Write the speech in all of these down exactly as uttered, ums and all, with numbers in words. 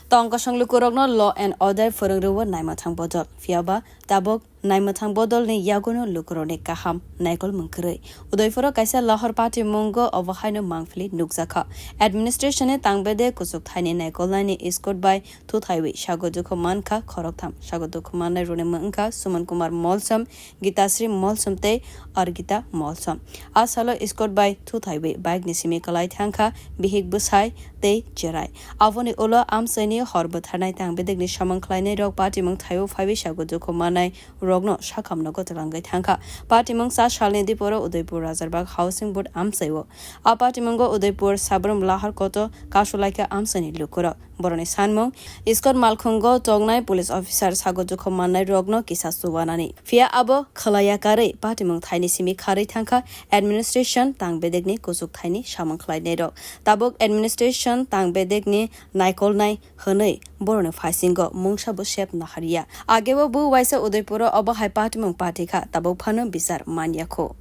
Tong kosong lukurokno law and order phwrwng rwo naimwthang bodol. Phiyaba tabuk naimwthang bodolni yaguno lukurokni kaham naikolmung kwrwi. Udaipuro kaisa lahor patimungo obo haino mangphili nukjakha. Administration ni tangbede kuchuk thaini naikolnaini escort bai thuthaiwi sago dukhu mankha khoroktham. Sago dukhu mannai rwni wngkha Suman Kumar Molsom, Gitasri Molsom tei Argita Molsom. A salo escort bai thuthaiwi bike ni simi kwlai thangkha bihik bwsai tei cherai. Aboni ulo amchaini hor bwtharnai tangbedekni samung khlainai rok patimung thaio phaiwi sago dukhu manai rokno sakhamno gotolangwi thangkha. Patimung cha salni diporo Udaipur Rajarbag Housing Board amchaio. A patimungo Udaipur Sabrum Lahar Koto kasulaikha amchaini lukurok. Boroni sanmung, escort malkhungo tongnai police officer sago dukhu mannai rokno kisa chubanani. Phiya abo khlaiya karwi patimung thaini simi kharwi thangkha administration tangbedekni kuchuk thaini samung khlainai rok. Tabuk administration tangbedekni naikolnai hwnwi boroni phaisingo mungsa bo sep nahariya. Agebo bo waisa Udaipuro obo hai patimung patikha, tabuk phano bichar manyakho.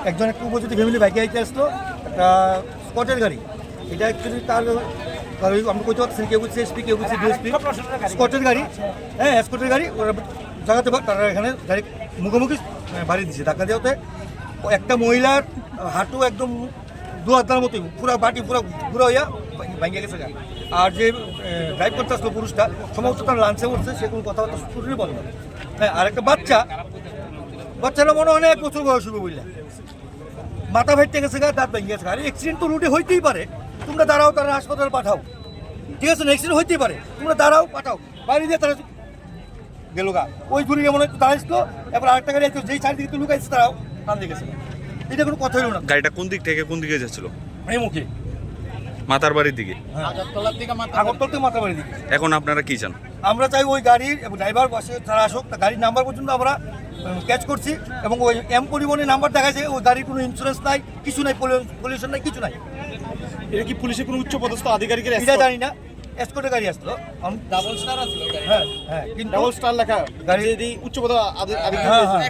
একজন একটা উপজাতি ফ্যামিলি বাইকে আইতে আসতো, একটা স্কটের গাড়ি। এটা অ্যাকচুয়ালি তার, তার ওই আমরা কইতে পারতেছি না, কেউ বলছে এসপি, কেউ বলছে ডিএসপি। স্কটের গাড়ি, হ্যাঁ, এসকর্টের গাড়ি। ওরা জায়গাতে বা-, তারা এখানে ডাইরেক্ট মুখোমুখি, আহ, বাড়ি দিছে। ধাক্কা দেওয়াতে ও একটা মহিলার হাঁটু একদম দু হাত মতো পুরা বাটি পুরা পুরা হইয়া ভাঙ-, ভাঙিয়া গেছে গা। আর যে, আহ, ড্রাইভ করতে আসলো পুরুষটা, সম্ভবত তার লাঞ্চে উঠছে, সে কোনো কথাবার্তা শুরুই বন্ধ। হ্যাঁ, আর একটা বাচ্চা, বাচ্চাটা মনে হয় না এক বছর বয়স হবে বললে। মাথা ফাটতে গেছে গা, দাঁত ভেঙে গেছে গা। আরে, অ্যাক্সিডেন্ট তো রোডে হইতেই পারে, তোমরা দাঁড়াও, তারা হাসপাতালে পাঠাও। ঠিক আছে না, অ্যাক্সিডেন্ট হইতেই পারে, তোমরা দাঁড়াও, পাঠাও। বাইরে দিয়ে তারা গেল গা। ওই দূরে যেমন একটু দাঁড়াইছিল, এবার আরেকটা গাড়ি আছে, যেই সাইড দিকে লুকাইছে, তারাও টান দিয়ে গেছে। এটা কোনো কথা হলো না। গাড়িটা কোন দিক থেকে কোন দিকে যাচ্ছিল? এই মুখে। মাতার বাড়ির দিকে? হ্যাঁ। আগরতলার দিকে মাতার আগরতলা থেকে মাতার বাড়ির দিকে। এখন আপনারা কি চান? আমরা চাই ওই গাড়ির এবং ড্রাইভার পাশে যারা আসুক, তা গাড়ির নাম্বার পর্যন্ত আমরা, উম, ক্যাচ করছি এবং ওই এম পরিবহনের নাম্বার দেখা যায়, ওই গাড়ির কোনো ইন্স্যুরেন্স নাই, কিছু নাই, পলি-, পলিউশন নাই, কিছু নাই। এটা কি পুলিশের কোনো উচ্চ পদস্থ আধিকারিকের এটা এসকর্ট? জানি না, এসকর্টের গাড়ি আসলো। আম-, ডাবল স্টার আসলো গাড়ি। হ্যাঁ, হ্যাঁ, কিন্তু ডাবল স্টার লেখা। গাড়ি যদি উচ্চ পদস্থ আধি-, আধিকারিক হ্যাঁ, হ্যাঁ,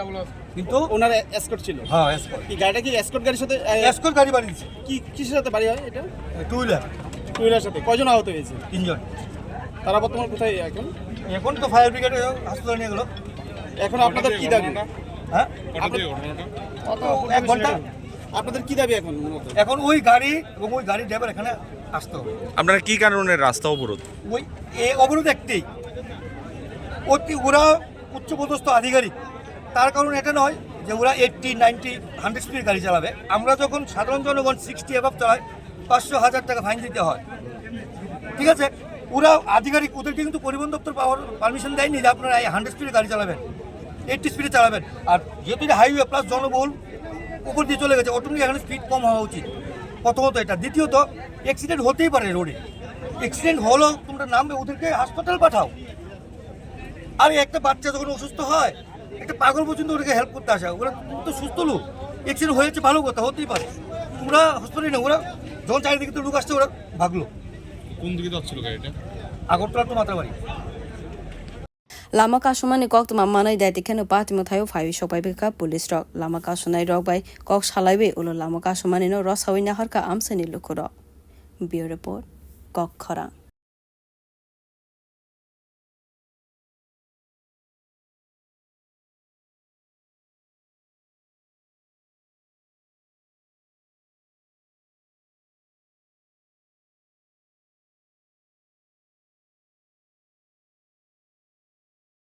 হ্যাঁ। কিন্তু ওনার এ-, এসকর্ট ছিল। হ্যাঁ, এসকর্ট। কি গাড়িটা কি এসকর্ট গাড়ির সাথে, এ, এসকর্ট গাড়ি বাড়ি দিচ্ছে। কি, কিসের সাথে বাড়ি হয় এটা? এ, টু হুইলার। টু হুইলার সাথে। কয়জন আহত হয়েছে? তিনজন। তারা বর্তমানে কোথায় এখন? এখন তো ফায়ার ব্রিগেডে হসপিটালে নিয়ে গেল। এখন আপনাদের কি দাবি? হ্যাঁ? কটা দিয়ে ঘটনাটা? কত এক ঘন্টা। আপনাদের কি দাবি এখন মূলত? এখন ওই গাড়ি এবং ওই গাড়ির ড্রাইভার এখানে আসতে হবে। আপনারা কি কারণে রাস্তা অবরোধ? ওই এ অবরোধ একটাই, অতি ওরা উচ্চপদস্থ আধিকারিক, তার কারণ এটা নয় যে ওরা এইট্টি, নাইনটি, হান্ড্রেড স্পিড গাড়ি চালাবে। আমরা যখন সাধারণ জনগণ সিক্সটি অ্যাবাভ চালাই, পাঁচশো, হাজার টাকা ফাইন দিতে হয়, ঠিক আছে? ওরা আধিকারিক, ওদেরকে কিন্তু পরিবহন দপ্তর পাওয়ার পারমিশন দেয়নি যে আপনারা এই হান্ড্রেড স্পিডে গাড়ি চালাবেন, এইট্টি স্পিডে চালাবেন। আর যেহেতু এটা হাইওয়ে প্লাস জনবহুল, উপর দিয়ে চলে গেছে, অটোমেটিক এখানে স্পিড কম হওয়া উচিত। প্রথমত এটা। দ্বিতীয়ত, অ্যাক্সিডেন্ট হতেই পারে রোডে, অ্যাক্সিডেন্ট হলো তোমরা নামবে, ওদেরকে হাসপাতাল পাঠাও। আরে, একটা বাচ্চা যখন অসুস্থ হয়, একটা পাগল পর্যন্ত ওটাকে হেল্প করতে আসে। ওরা তো সুস্থ লোক, অ্যাক্সিডেন্ট হয়েছে, ভালো কথা, হতেই পারে। ওরা হসপিটালে নেই, ওরা যখন চারিদিকে তো লোক আসছে, ওরা ভাগলো। কোন দিকে যাচ্ছিল গাড়িটা? আগরতলা তো Matarbari. Lama kasumani koktwma manwi daiti kheno patimung thaio phaiwi sokpaibaikha police rok. Lama kasunai rok bai kok salaiwi ulo lama kasumanino rosawi naharkha amchaini lukurok. Bureau Report, Kokkhorang.